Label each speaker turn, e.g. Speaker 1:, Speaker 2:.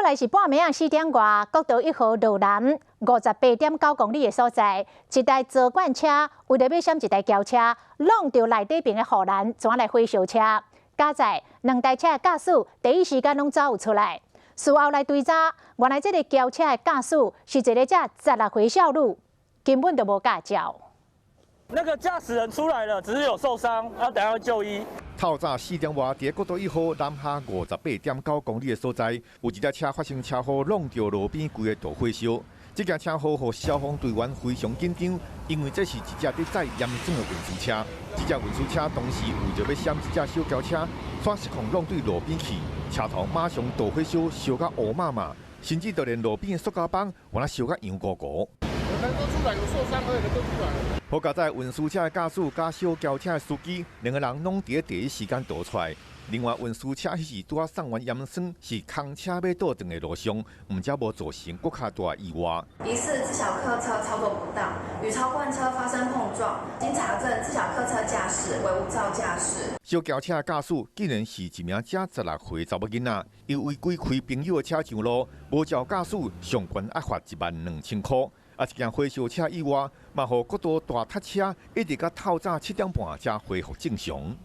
Speaker 1: 來是半暝仔4點外，國道1號路南58.9公里的所在，一台槽罐車為著欲閃一台轎車，挵著內底爿的護欄，轉來火燒車。佳哉兩台車的駕駛第一時間攏走有出來。事後來追查，原來這个轎車的駕駛是一个才16歲少女，根本就無駕照。
Speaker 2: 那個駕駛人出來了，只是有受傷，要等下就醫。
Speaker 3: 透早4點外，佇國道1號南下58.9公里的所在，有一台車發生車禍，挵著路邊規个大火燒。這架車禍予消防隊員非常緊張，因為這是一隻佇載鹽酸的運輸車。這隻運輸車當時為著欲閃這隻小轎車，煞失控挵對路邊去，車頭馬上導火燒，燒甲烏麻麻，甚至就連路邊的塑膠板，原來燒甲羊糊糊。
Speaker 4: 人都出來，有受傷的人都出來。
Speaker 3: 好佳哉運輸車的駕駛佮小轎車的司機，兩个人攏佇第一時間逃出來。另外，運輸車彼時拄仔送完鹽酸，是空車欲倒轉的路上，毋才無造成閣較大意外。
Speaker 5: 疑似自小客車操作不當，與槽罐車發生碰撞。經查證，自小客車駕駛為無照駕駛。
Speaker 3: 小轎車駕駛竟然是一名才16歲查某囡仔，伊違規開朋友的車上路，無照駕駛，上懸愛罰1萬2千箍。啊！這件火燒車意外，嘛予國道大塞車，一直到透早7點半才恢復正常。